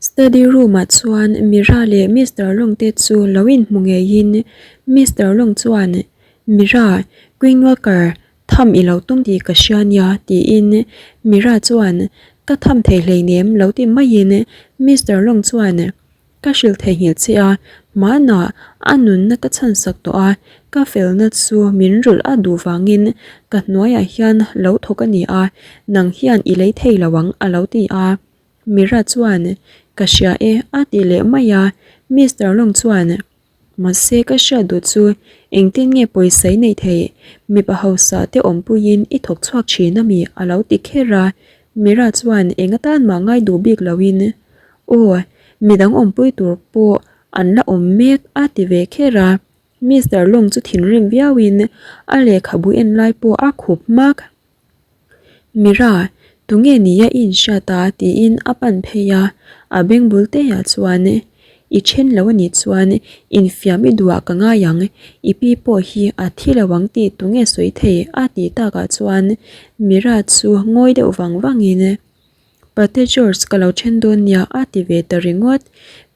Study room ah chuan Mira leh Mister Long te chu lo inhmu ngeiin Mister Long chuan, Mira, Queen Walker, tham i lo tum tih ka hria nia tiin Mira chuan, Ka tham thei hleinem lo ti maiin Mister Long chuan, Ka hrilh theihnghilh che a, hmanah a nunna ka chhansak tawh a, ka felna chu min rulh a duh vangin ka hnuaiah hian lo thawk a ni a, nang hian i lei thei lo ang a lo ti a. Mira chuan, Ka hria e a ti leh mai a, Mister Long chuan, Mahse ka hriat duh chu engtin nge pawisa i neih theih, mipa hausa te awmpuiin i thawk chhuak thin a mi a lo ti kher a, Mira chuan eng atan mah ngai duh bik loin, Aw, midang awmpui tur pawh an la awm mek a ti ve kher a, Mister Long chu thinrim viauin a lehkhabu en lai pawh a khup hmak. Mira, tunge nia i inhriat a? tiin a pan phei a, a beng bul te ah chuan i then lo anih chuan infiam i duhah ka ngai ang, i pi pawh hi a thi lo ang tih tunge sawi thei a tih takah chuan Mira chu ngawi deuh vang vangin Pate George ka lo then dawn nia a ti ve ta ringawt.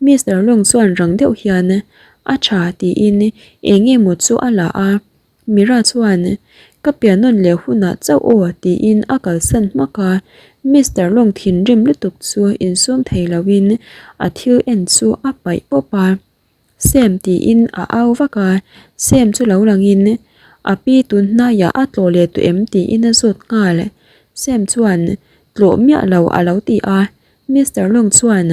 Mister Long chuan rang deuh hian a tha tiin eng nge maw chu a la a. Mira chuan, Ka pian nawn leh hunah chauh aw tiin a kalsan hmak a, Mister Long thinrim lutuk chu insum thei loin a thil en chu a paih pawp a. Sam tiin a au vak a, Sam chu lo langin, A pi tun hnaiah a tlawh leh tawh em tiin a zawt nghal. Sam chuan, Tlawh miah lo a lo ti a, Mister Long chuan,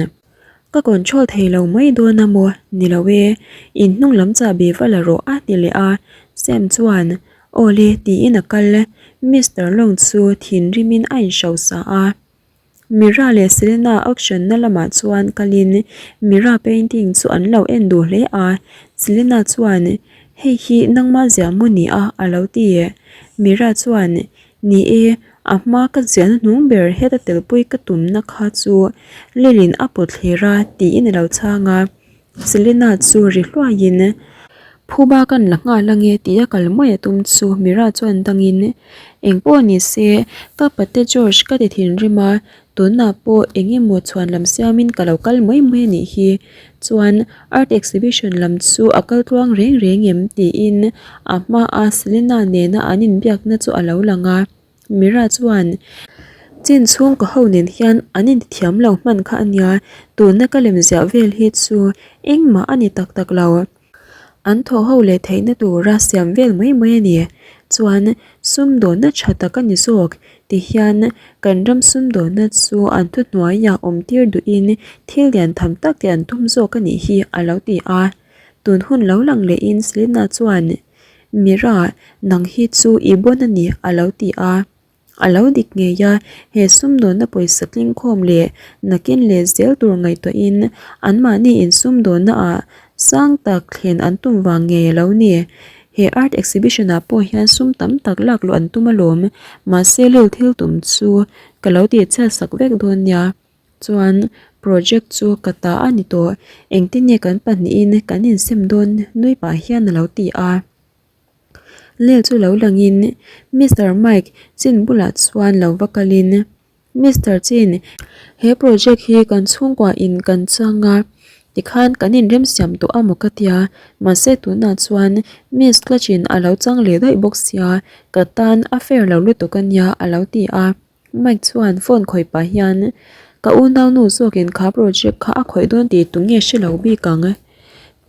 Ka control thei lo mai dawn a maw? Ni lo e, in hnung lam chahbi va la rawh a ti leh a, Sam chuan Aw le tiin a kal, Mister Long chu thinrimin a inhrosa a. Mira leh Selena auction na lamah chuan kalin Mira painting chu an lo en duh hle a, Selena chuan Hei hi nangma ziah maw ni a? a lo ti. Mira chuan Ni e, a hma ka ziahna hnung ber heta telpui ka tumna kha chu Lilin a pawt thlir a tiin a lo chhang a, Selena chu ri hluaiin Phuba kan la nghal ange tia kal mai a tum chu Mira chuan dangin Engpawh ni se, ka pate George ka ti thinrim a, Tunah pawh eng emaw chhuan lam siamin ka lo kal mai mai a nih hi. Chuan art exhibition lam chu a kal tluang reng reng em tiin a hmaa Selena nena an inbiakna chu a lo lang a. Mira chuan Chin chhungkaw ho nen hian an intithiam lo hman kha a nia, tuna ka lem ziah vel hi chu engmah a ni tak tak lo. An thaw ho leh theihna tura siam vel mai mai a ni. Chuan sumdawnna tha tak a ni zawk ti hian kan ram sumdawnna chu an thuhnuaiah awm tir duhin thil lian tham tak te an tum zawk a nih hi a lo ti a. Tun hun lo lang lehin Selena chuan, Mira, nang hi chu i bon a ni a lo ti a. A lo dik ngei a, he sumdawnna pawisa tlingkhawm leh nakin leh zel tur ngaihtuahin anmahni insumdawnna ah sang tak thlen an tum vang ngei a lo ni. He art exhibition ah pawh hian sum tam tak lak luh an tum alawm, mahse lil thil tum chu ka lo tih chhiat sak vek dawn nia. Chuan project chu ka ta a ni tawh, engtin nge kan pahnihin kan insem dawn nui pah hian a lo ti a. Lel chu lo langin Mister Mike Chin bulah chuan lo va kalin, Mister Chin, he project hi kan chhungkua in kan chang a, tikhan kan inremsiam tawh a maw ka tia, mahse tunah chuan Miss Clutch in a lo chang leh daih bawk sia, ka tan a fair lo lutuk a nia a lo ti a. Mike chuan phone khawih pah hian ka unaunu zawkin kha project kha a khawih dawn tih tunge hre lo bik ang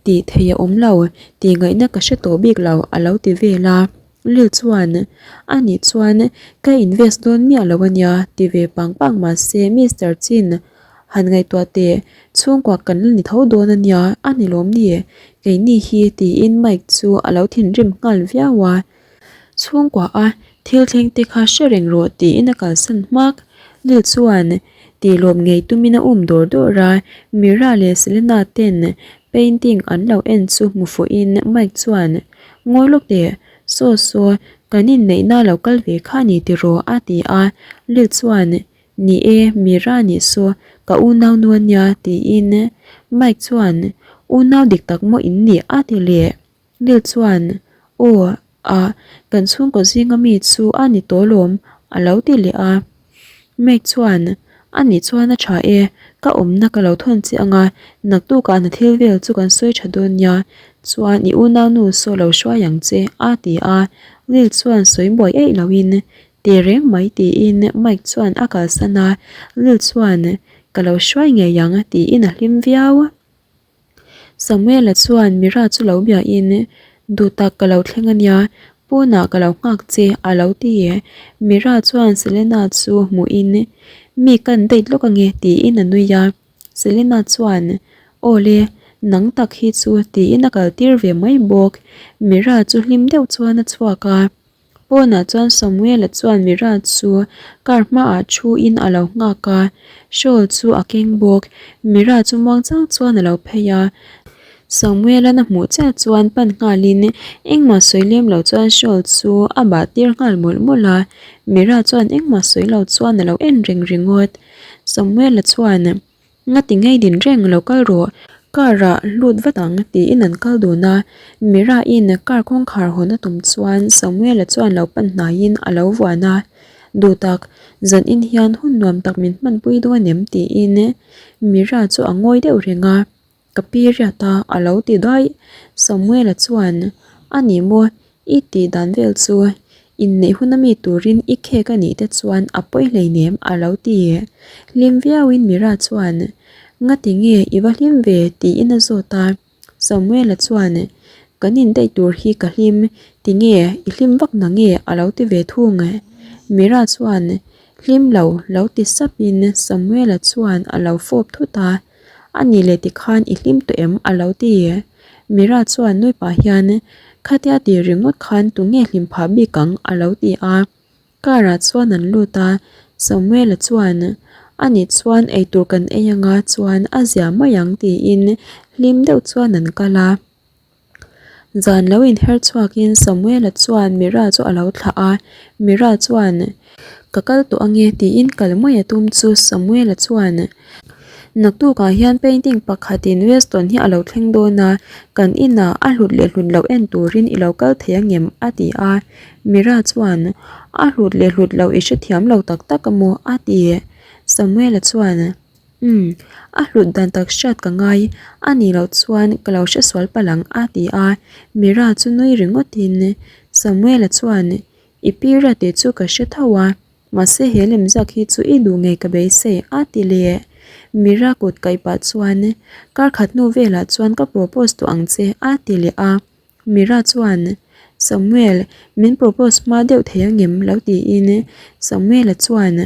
tih theih a awm lo tih ngaihna ka hre tawh bik lo a lo ti vel a. Lil chuan anih chuan ka invest dawn miah lo ania ti ve pang pang mahse Mister Chin han ngaihtuah teh chhungkua kan la ni tho dawn ania a ni lawm ni keini hi tiin Mike chu a lo thinrim nghal viau a. Chhungkua a thil thleng te kha hre reng rawh tiin a kalsan hmak. Lil chuan tih lawm ngei tumin a um dawr dawr a, Mira leh Selena ten painting an lo en chu hmu fuhin Mike chuan, Ngawi lawk teh, saw saw, kan inneihna lo kal ve kha ni tiraw a ti a, Lil chuan, Ni e, Mira nih saw, ka unau nu a nia tiin Mike chuan, Unau dik tak maw in nih a ti leh. Bill chuan, Aw, ah, kan chhungkaw zinga mi chu a ni tawh lawm, a lo ti leh a. Meg chuan, A nih chuan a tha e, ka awmna ka lo thawn che ang a, naktukah hna thil vel chu kan sawi tha dawn nia, chuan i unaunu saw lo hruai ang che, a ti a. Will chuan sawi buai eih loin, Ti reng mai tiin Mike chuan a kalsan a, Will chuan, Ka lo hruai ngei ang, tiin a hlim viau. Samuela chuan Mira chu lo biain, Duhtak ka lo thleng a nia, pawnah ka lo nghak che a lo ti. Mira chuan Selena chu hmuhin, Mi kan date lawk ange tiin a nui a. Selena chuan, Aw le, nang tak hi chu tiin a kaltir ve mai bawk. Mira chu hlim deuh chuan a chhuak a. Pawnah chuan Samuela chuan Mira chu car hmaah thu in a lo nghak a, shawl chu a keng bawk. Mira chu muang chang chuan a lo phei a, Samuela na hmuh chiah chuan pan nghalin engmah sawi lem lo chuan shawl chu a bah tir nghal mawlh mawlh a, Mira chuan engmah sawi lo chuan a lo en reng ringawt. Samuela chuan. Nga ti ngei din reng lo kal rawh, car ah lut vat ang tiin an kal dun a, Mira in car kawngkhar hawn a tum chuan Samuela chuan lo pan hnaiin a lo vuan a, Duhtak, zan in hian hun nuam tak min hmanpui dawn em tiin Mira chu a ngawi deuh reng a. Ka pi riat a, a lo ti daih. Samuela chuan, A ni maw, i tih dan vel chu inneih hun ami turin i khek a nih te chuan a pawi hleinem a lo ti. Hlim viauin Mira chuan, Ngati nge i va hlim ve? tiin a zawt a. Samuela chuan, Kan indaih tur hi ka hlim, tinge i hlim vak na nge? a lo ti ve thung. Mira chuan, Hlim lo, lo ti sapin Samuela chuan a lo fawp thut a. A nih leh tikhan i hlim tawh em? a lo ti. Mira chuan nui pah hian, Khatia ti ringawt khan tunge hlim phah bik ang? a lo ti a. Car ah chuan an lut a, Samuela chuan, A nih chuan eitur kan ei anga chuan a zia mai ang tiin hlim deuh chuan an kal a. Zan lo inher chhuakin Samuela chuan Mira chu a lo thlah a, Mira chuan, Ka kal tawh ange tiin kal mai a tum chu Samuela chuan, Naktukah hian painting pakhatin Weston hi a lo thleng dawn a, kan inah a hlut leh hlut loh en turin i lo kal thei angem? a ti a. Mira chuan, A hlut leh hlut loh i hrethiam lo tak tak a maw? a ti. Samuela chuan. Umm, a hlut dan tak hriat ka ngai, a nih loh chuan ka lo hre sual palh ang a ti a, Mira chu nui ringawtin Samuela chuan I pi riat tih chu ka hre tho a, mahse he lemziak hi chu i duh ngei ka beisei a ti leh. Mira kut kaih pah chuan Kar khat hnu velah chuan ka propose tawh ang che a ti leh a, Mira chuan Samuel, min propose hma deuh thei angem lo tiin Samuela chuan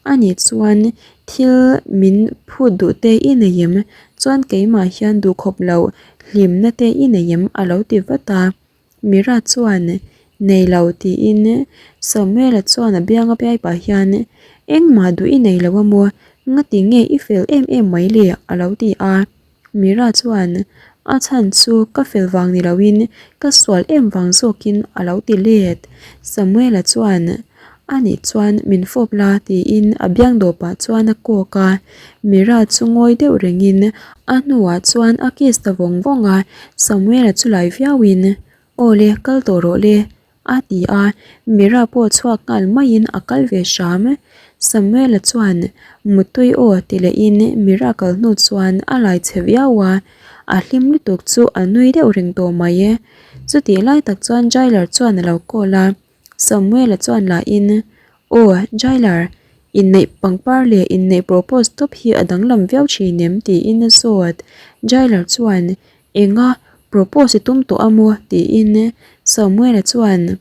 A nih chuan thil min phut duh te i nei em? Chuan keimah hian duhkhawp loh hlimna te i nei em? A lo ti vat a. Mira chuan, Nei lo tiin Samuela chuan a biang a piai pah hian, Engmah duh i nei lo a maw? Ngati nge i fel em em mai le? A lo ti a. Mira chuan, A chhan chu ka fel vang ni loin ka sual em vang zawkin a lo ti let. Samuela chuan, A nih chuan min fawp la tiin a biang dawpah chuan a kawk a. Mira chu ngawi deuh rengin a hnuah chuan a kiss ta vawng vawng a, Samuela chu lai viauin, Aw le, kal tawh rawh le. A ti a, Mira pawh chhuak nghal maiin a kal ve hram. Samuela chuan, Mutui aw ti lehin Mira kal hnu chuan a lai chhe viau a, a hlim lutuk chu a nui deuh reng tawh mai e. Chutih lai tak chuan Jailer chuan a lo call a, Samuela chuan lahin, Aw, Jailer, inneih pangpar leh inneih propose tawp hi a danglam viau thin em? tiin a zawt. Jailer chuan, Enga propose i tum tawh a maw? tiin Samuela chuan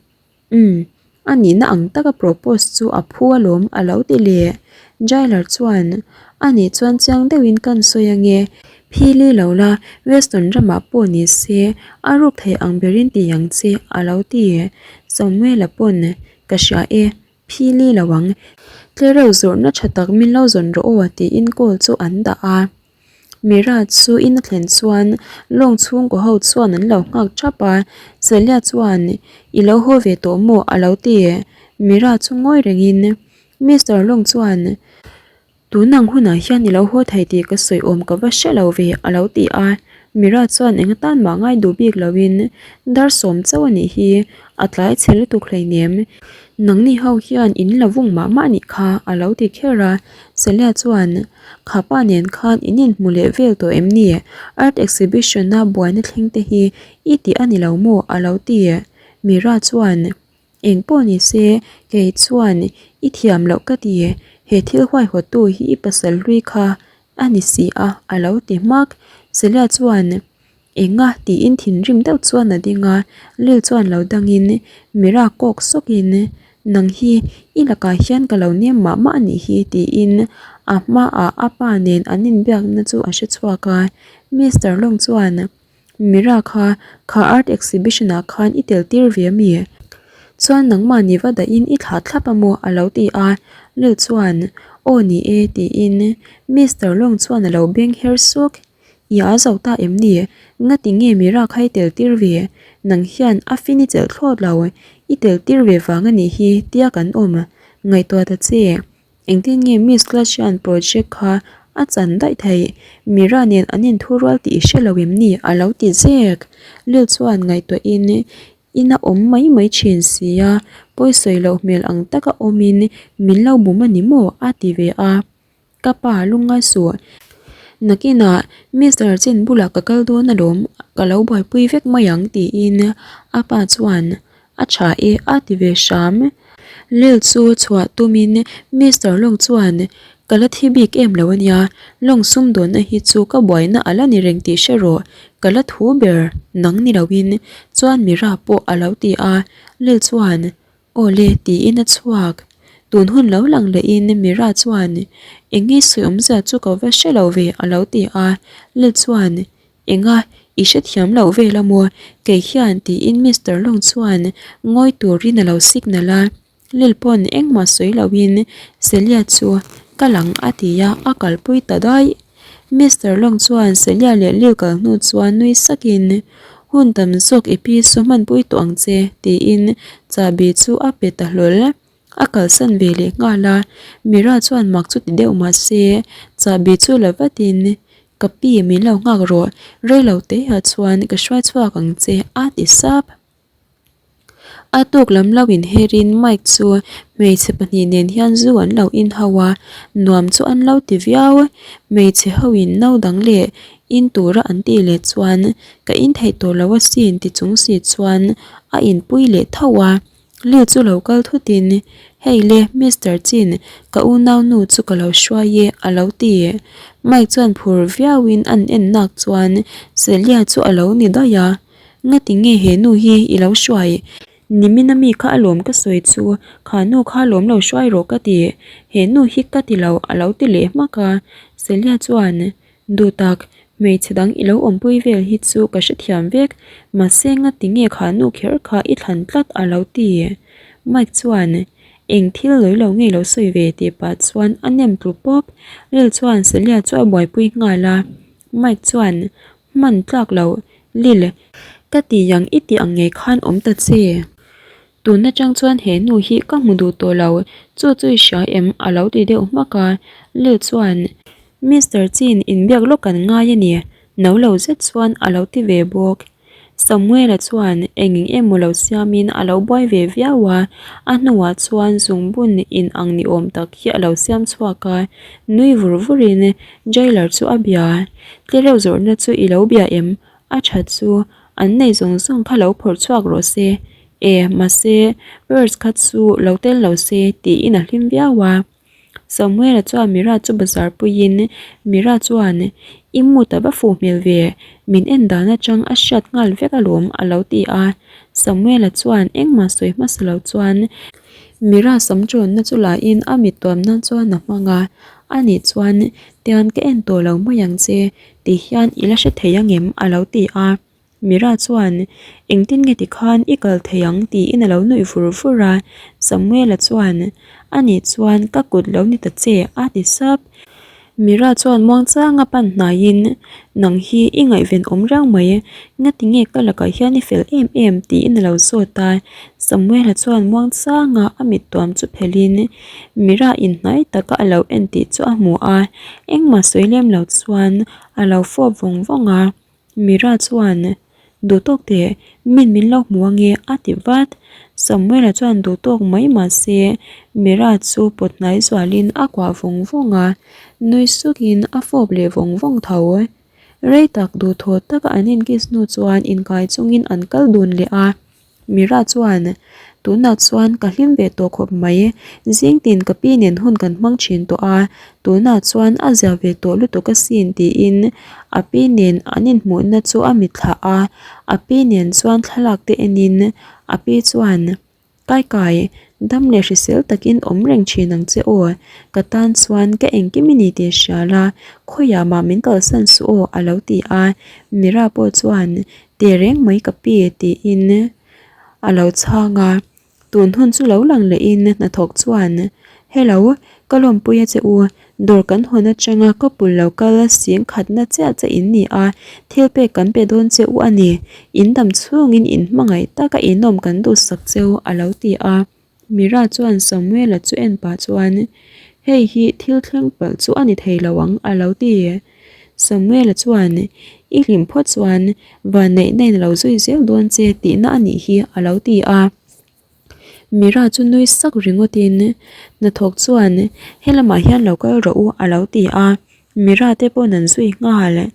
Umm, a nihna ang taka propose chu a phu alawm a lo ti leh. Jailer chuan A nih chuan chiang deuhin kan sawi ange, phili lo la, Weston ramah pawh ni se a ruk thei ang berin ti ang che a lo ti. Samuela pawn Ka hria e, phili lo ang, tlereuh zawrhna tha tak min lo zawn rawh aw tiin call chu an dah a. Mira chu in a thlen chuan lawng chhungkaw ho chuan an lo nghak thap a, Celia chuan I lo haw ve tawh maw? a lo ti. Mira chu ngawi rengin Mister Long chuan Tun ang hunah hian i lo haw thei tih ka sawi awm ka va hre lo ve a lo ti a, Mira chuan eng atan mah ngai duh bik loin dar sawm chauh a nih hi, a tlai chhe lutuk hleinem. Nangni ho hian in la vung mah mah nih kha a lo ti kher a. Celia chuan, Kha pa nen khan in inhmu leh vel tawh em ni? Art exhibition-a buaina thleng te hi i tih a ni lo maw? a lo ti. Mira chuan, Eng pawh ni se, kei chuan i thiam loh ka ti. He thil huaihawttu hi i pasal hlui kha a ni si a, a lo ti hmak. Celia chuan, Enga? tiin thinrim deuh chuan a ding a, Lil chuan lo dangin Mira kawk sawkin, Nang hi i lakah hian ka lo nem mah mah a nih hi tiin a hmaah a pa nen an inbiakna chu a hre chhuak a. Mister Long chuan, Mira kha, kha art exhibition ah khan i tel tir ve ami? Chuan nangmah ni va dahin i thlah thlap a maw? a lo ti a. Lil chuan, Aw ni e tiin Mister Long chuan a lo beng her suk. I a zo ta em ni? Ngati nge Mira kha i tel tir ve? Nang hian a fin i chelh thlawt lo. I tel tir ve vang a nih hi tia kan awm. Ngaihtuah ta che. Engtin nge Miss Clutch-a'n project kha a chan daih theih? Mira nen an inthurual tih i hre lo em ni? A lo ti zek. Lil chuan ngaihtuahin in a awm mai mai thin si a, pawisawi loh hmel ang taka awmin min lo bum a ni maw? A ti ve a. Ka pa lungngai suh. Nakinah Mister Chin bulah ka kal dawn alawm, ka lo buaipui vek mai ang tiin a pa chuan a tha e a ti ve hram. Lil chu chhuah tumin Mister Long chuan ka la thi bik em lo ania, Long sumdawnna hi chu ka buaina a la ni reng tih hre rawh, ka la thu ber nang ni loin chuan Mira pawh a lo ti a, Lil chuan Aw le, tiin a chhuak. Tun hun lo lang lehin Mira chuan, Eng nge sawi awmzia chu ka va hre lo ve, a lo ti a. Lil chuan, Enga, i hrethiam loh vel a maw? Kei hian, tiin Mister Long chuan ngawi turin a lo signal a. Lil pawn engmah sawi loin Celia chu ka lang a ti a, a kalpui ta daih. Mister Long chuan Celia leh Lil kal hnu chuan nui sakin, Hun tam zawk i pi saw hmanpui tawh ang che, tiin chahbi chu a pe ta hlawl. A kalsan ve leh nghal a, Mira chuan mak chu ti deuh mah se, chahbi chu la vatin, Ka pi min lo nghak rawh, reilo teah chuan ka hruai chhuak ang che, a ti sap. A tuk lam lo inherin Mike chu hmeichhe pahnih nen hian zu an lo in ho a, nuam chu an lo ti viau. Hmeichhe ho in no dang leh in tura an tih leh chuan ka in theih tawh lo asin ti chung si chuan a inpui leh tho a. Lil chu lo kal thutin, Hei le, Mister Chin, ka unaunu chu ka lo hruai e a lo ti. Mike chuan phur viauin an en nak chuan Celia chu a lo ni daih a. Ngati nge he nu hi i lo hruai? Nimina mi kha alawm ka sawi chu, kha nu kha alawm lo hruai rawh ka ti. He nu hi ka ti lo a lo ti leh hmak a. Celia chuan, Duhtak, hmeichhe dang i lo awmpui vel hi chu ka hrethiam vek, mahse ngati nge kha nu kher kha i thlan tlat a lo ti. Mike chuan, Eng thil lawi lo nge lo sawi ve tih pah chuan a nem tlu pawp. Lil chuan Celia chu a buaipui nghal a. Mike chuan, Hman tlak lo, Lil, ka ti ang i tih ang ngei khan awm ta che. Tun atang chuan he nu hi ka hmu duh tawh lo, chu chu i hria em? a lo ti deuh hmak a. Lil chuan, Mister Chin inbiak lawk kan ngai a ni, no lo zet chuan a lo ti ve bawk. Samuela chuan eng eng emaw lo siamin a lo buai ve viau a, a hnuah chuan zungbun in ang ni awm tak hi a lo siam chhuak a, nui vur vurin jailer chu a bia. Tlereuh zawrhna chu i lo bia em? A tha chu, an nei zawng zawng kha lo phawrh chhuak rawh se. E, mahse, purse kha chu lo tel lo se, tiin a hlim viau a. Samuela chuan Mira chu bazar puiin Mira chuan I mood a va fuh hmel ve, min en dan atang a hriat nghal vek alawm a lo ti a. Samuela chuan engmah sawi hmasa lo chuan Mira sam tawnna chu lahin a mit tuam nan chuan a hmang a, ani chuan Tian ka en tawh lo mai ang che tih hian i la hre thei angem a lo ti a. Mira chuan, Engtin nge tikhan i kal thei ang? tiin a lo nuih vur vur a. Samuela chuan, Anih chuan ka kut lo ni ta che, a ti sap. Mira chuan muangchanga pan hnaiin, Nang hi i ngaihven awm reng mai, ngati nge ka lakah hian i fel em em? tiin a lo zawt a. Samuela chuan muangchanga a mit tuam chu phelhin, Mira inhnai taka a lo en tih chu a hmu a, engmah sawi lem lo chuan a lo fawp vawng vawng a. Mira chuan, Duhtawk teh, min min lo hmu ange a ti vat. Samuela chuan duhtawk mai mah se Mira chu pawt hnai zualin a kuah vawng vawng a, nui sukin a fawp leh vawng vawng tho. Rei tak duhthawh taka an inkiss hnu chuan inkai chungin an kal dun leh a. Mira chuan, Tunah chuan ka hlim ve tawh khawp mai, zing tin ka pi nen hun kan hmang thin tawh a, tunah chuan a zia ve tawh lutuk asin tiin a pi nen an inhmuhna chu a mitthlah a, a pi nen chuan thlalak te enin a pi chuan, Kai kai, dam leh hrisel takin awm reng thin ang che aw, ka tan chuan ka engkim i ni tih hria la, khawiah mah min kalsan suh aw a lo ti a, Mira pawh chuan Teh reng mai ka pi tiin a lo chhang a, tun hun chu lo lang lehin hnathawk chuan Hello, ka lawmpui a che u, dawr kan hawn atanga ka pul lo kal sing khatna chiah che in ni a, thil pek kan pe dawn che u a ni, in dam chhungin in hmangaih taka inawm kan duhsak che u a lo ti a. Mira chuan Samuela chu en pah chuan, Hei hi thil thleng palh chu a ni thei lo ang, a lo ti. Samuela chuan, I hlim phawt chuan vanneihna in lo zui zel dawn che tihna a nih hi, a lo ti a. Mira chu nui sak ringawtin, Hnathawk chuan, Helamah hian lo kal rawh u, a lo ti a. Mira te pawn an zui nghal.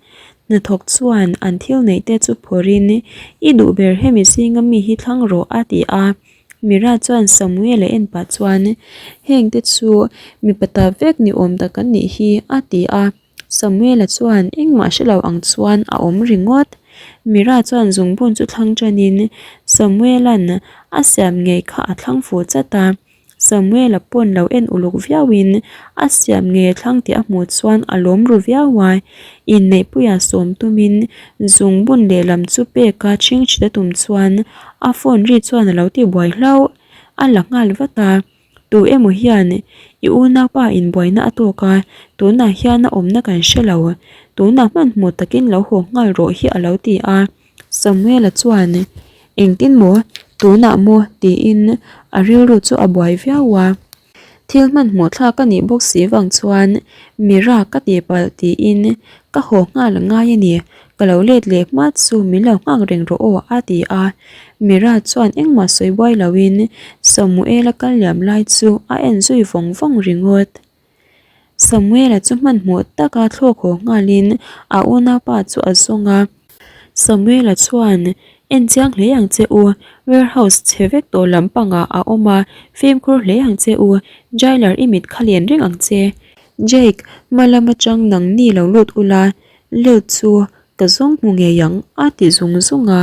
Hnathawk chuan an thil neih te chu phawrhin, I duh ber hemi zinga mi hi thlang rawh, a ti a. Mira chuan Samuel a en pah chuan, Heng te chu mipa ta vek ni awm tak an nih hi, a ti a. Samuel-a chuan engmah hre lo ang chuan a awm ringawt. Mira chuan zungbun chu thlang tanin Samuel-a'n a siam ngei kha a thlang fuh chat a. Samuel-a pawn lo en uluk viauin a siam ngei a thlang tih a hmuh chuan a lawm ru viau a. Inneihpuia sawm tumin zungbun lehlam chu peka chhingchhit a tum chuan a phone ri chuan a lo ti buai hlauh. A la nghal vat a, Tu emaw hian i unaupa inbuaina a tawk a, tunah hian a awmna kan hre lo. Tunah hmanhmawh takin lo haw nghal rawh hi a lo ti a. Samuela chuan, Engtin maw? Tunah maw? tiin a rilru chu a buai viau a. Thil hmanhmawh thlak a nih bawk si vang chuan Mira ka ti palh tiin ka haw nghal a ngai a ni, ka lo let leh hma chu min lo nghak reng rawh aw a ti a. Mira chuan engmah sawi buai loin Samuela kal liam lai chu a en zui vawng vawng ringawt. Samuela chu hmanhmawh taka thlawk haw nghalin a unaupa chu a zawng a. Samuela chuan, En chiang hle ang che u, warehouse chhe vek tawh lam pangah a awm a, fimkhur hle ang che u, jailer i mit kha len reng ang che. Jake, hma lam atang nangni lo lut ula, Lil chu ka zawng hmu ngei ang a ti zung zung a.